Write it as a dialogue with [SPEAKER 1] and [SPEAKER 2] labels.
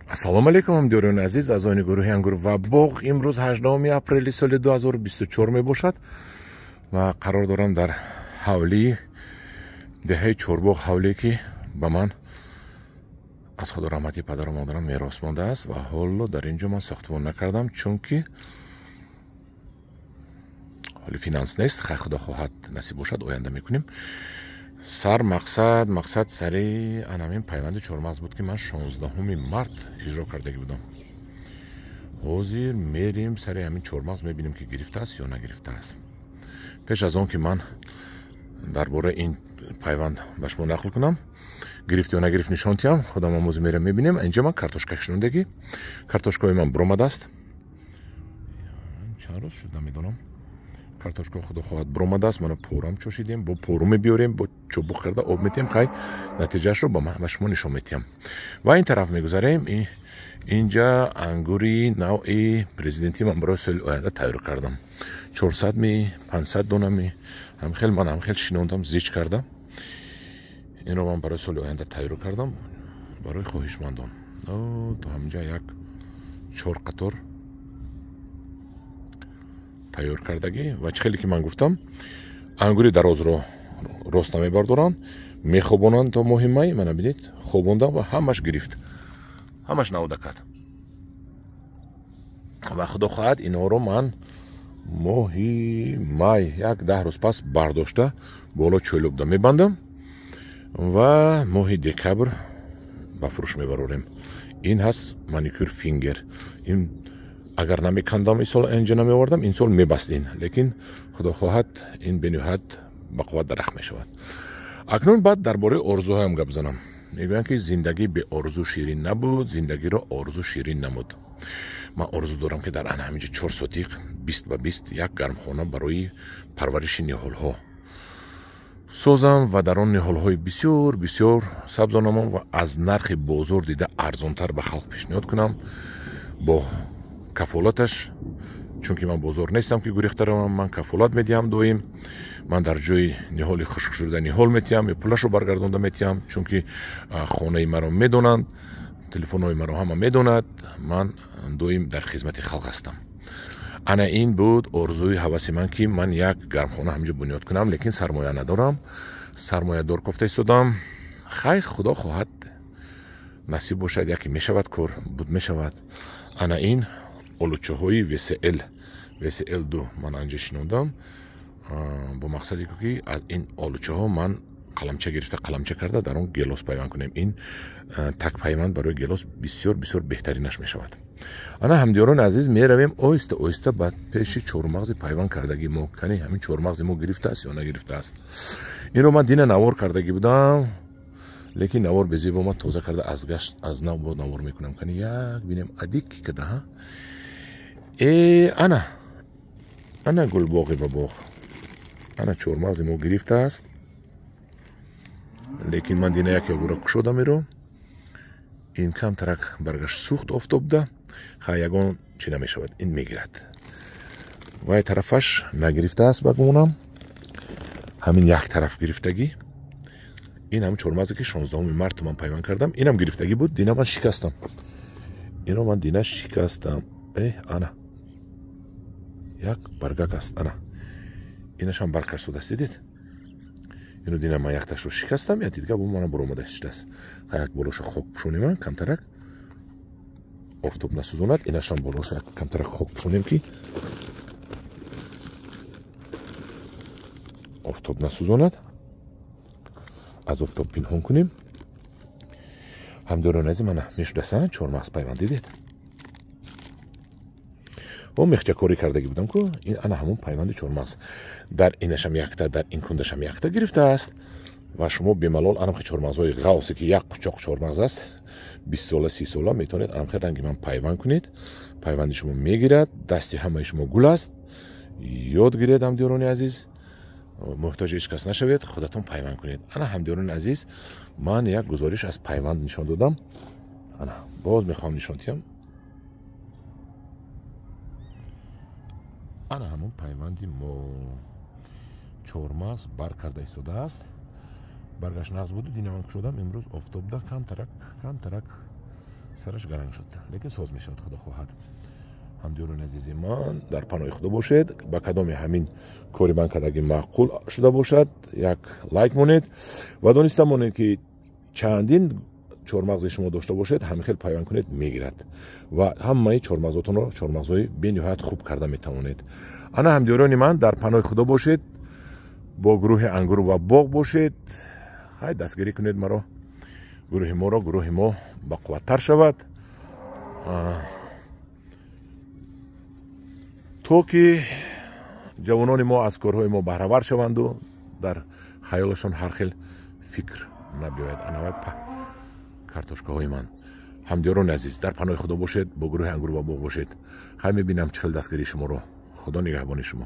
[SPEAKER 1] Ассалому алайкум, ҳамдиёрони азиз, аъзоёни гурӯҳи Ангур ва боғ. Имрӯз 18 апрели соли 2024 мебошад ва қарор дорам дар ҳавлии деҳаи Чорбоғ, ҳавлие ки ба ман аз Худо раҳмати падару модарам мерос мондааст ва ҳоло дар ин ҷо ман сохтмон накардам, чунки ҳоли финанс нест. Хай, Худо хоҳад, насиб бошад, оянда мекунем. Сар мақсад сари анамин пайванди чормағз буд, ки ман 16 март иҷро кардагӣ будам. Ҳозир мерим сари ҳамин чормағз, мебинем, ки гирифтааст ё нагирифтааст. Пеш аз он ки ман дар бораи ин пайванд ба шумо нақл кунам, гирифт ё нагирифт нишон диҳам, худам омӯзи мерам мебинем. Инҷа ман картошка шинондагӣ, картошкаҳои ман буромадааст. Чанд рӯз шуд, намедонам. Картошка Худо хоҳад буромадааст. Мана порам чошидем, бо пору мебиёрем, бо чобуқ карда об метиҳем. Хай, натиҷаашро ба шумо нишон метиҳам. Ва ин тараф мегузарем. Инҷа ангури навъи президентӣ ман барои соли оянда тайёр кардам. 400 ми, 500 дона ми, ҳамхел ман ҳамхел шинондам, зич кардам. Инро ман барои соли оянда тайёр кардам барои хоҳишмандон. То ҳаминҷа як 4 қатор тайёр кардагӣ. Ва чӣ хеле ки ман гуфтам, ангури дарозро рост намебардоранд, мехобонанд то моҳи май. Мана бинед, хобондам ва ҳамаш гирифт, ҳамаш навода кард. Ва Худо хоҳад, инҳоро ман моҳи май як 10 рӯз пас бардошта боло чӯйлобда мебандам ва моҳи декабр ба фурӯш мебарорем. Ин ҳаст маникюр фингер. Ин агар намекандам, ин сол инҷа намеовардам, ин сол мебаст ин, лекин Худо хоҳад, ин бениҳоят ба қувват дарахт мешавад. Акнун баъд дар бораи орзуҳоям гап занам. Мегӯянд, ки зиндагӣ беорзу ширин набуд, зиндагиро орзу ширин намуд. Ман орзу дорам, ки дар ана ҳаминҷа 4 сотиқ 20 ба 20 як гармхона барои парвариши ниҳолҳо созам ва дар он ниҳолҳои бисёр бисёр сабзонамам ва аз нархи бозор дида арзонтар ба халқ пешниҳод кунам бо кафолаташ, чунки ман бозор нестам ки гурехта равам. Ман кафолат медиҳам доим. Ман дар ҷои ниҳоли хушкшуда ниҳол метиҳам ё пулашро баргардонда метиҳам, чунки хонаи маро медонанд, телефонҳои маро ҳама медонад. Ман доим дар хизмати халқ ҳастам. Ана ин буд орзуи ҳаваси ман, ки ман як гармхона ҳаминҷо бунёд кунам, лекин сармоя надорам. Сармоядор кофта истодам. Хай, Худо хоҳад, насиб бошад, яке мешавад, кор буд мешавад. Ана ин олучаҳои VCL, VCL2 ман анҷа шинондам бо мақсаде, ки аз ин олучаҳо ман қаламча гирифта, қаламча карда дар он гелос пайванд кунем. Ин так пайванд барои гелос бисёр бисёр беҳтаринаш мешавад. Ана ҳамдиёрони азиз, меравем оҳиста оҳиста ба пеши чормағзи пайванд кардагӣ мо. Кани ҳамин чормағзи мо гирифтааст ё нагирифтааст? Инро ман дина навор кардагӣ будам, лекин навор безебо ман тоза карда аз гашт аз нав бо навор мекунам. Кани як бинем, адик ки када, ҳа? Ана ана гулбоғи ба боғ, ана чормағзи мо гирифтааст, лекин ман дина як ягура кушодам иро. Ин камтарак баргашт сӯхт офтобда. Хай, ягон чӣ намешавад, ин мегирад. Вай тарафаш нагирифтааст, ба гумонам ҳамин як тараф гирифтагӣ. Ин ҳамин чормағзе ки 16 март ман пайванд кардам, инам гирифтагӣ буд. Дина ман шикастам, инро ман дина шикастам. Ана як баргак аст, ана инашам баргаш шудааст, дидед? Ино дина ман якташро шикастам, я дидга бо мана буромада шудааст. Хай, як болоша хок пӯшонем, камтарак офтоб насӯзонад. Инашам болоша камтарак хок пӯшонем, ки офтоб насӯзонад, аз офтоб пинҳон кунем. Ҳамдиёрони азиз, мана мешудааст чормағз пайванд, дидед? О, мехчакорӣ кардагӣ будам ку, ин ана ҳамон пайванди чормағз. Дар инашам якта, дар ин кундашам якта гирифтааст. Ва шумо бемалол анамхе чормағзҳои ғавсе, ки як қучоқ чормағз аст, 20 сола, 30 сола, метавонед анамхе ранги ман пайванд кунед. Пайванди шумо мегирад, дасти ҳамаи шумо гул аст. Ёд гиред, ҳамдиёрони азиз, муҳтоҷи ҳеҷ кас нашавед, худатон пайванд кунед. Ана ҳамдиёрони азиз, ман як гузориш аз пайванд нишон додам. Ана боз мехоҳам нишон диҳам. Ана ҳамон пайванди мо чормағз бар карда истодааст. Баргаш нағз буду, дина ман кушодам, имрӯз офтобда камтарак камтарак Сараш гаранг шуд, лекин соз мешавад, худо хоҳад. Ҳамдиёрони азизи ман, дар паноҳи худо бошед. Ба кадоме ҳамин кори ман кадаги маъқул шуда бошад, як лайк монед ва дониста монед, ки чандин чормағзи шумо дошта бошед, ҳамин хел пайванд кунед, мегирад ва ҳамаи чормағзотонро чормағзҳои бениҳоят хуб карда метавонед. Ана, ҳамдиёрони ман, дар паноҳи худо бошед, бо гурӯҳи «Ангур ва боғ» бошед. Хай, дастгирӣ кунед маро, гурӯҳи моро, гурӯҳи мо бақувваттар шавад, то ки ҷавонони мо аз корҳои мо баҳравар шаванду дар хаёлашон ҳар хел фикр набиёяд. Анавай картошкаҳои ман. Ҳамдиёрони азиз, дар паноҳи худо бошед, бо гурӯҳи «Ангур ва боғ» бошед. Хай, мебинам чӣ хел дастгирии шуморо. Худо нигаҳбони шумо.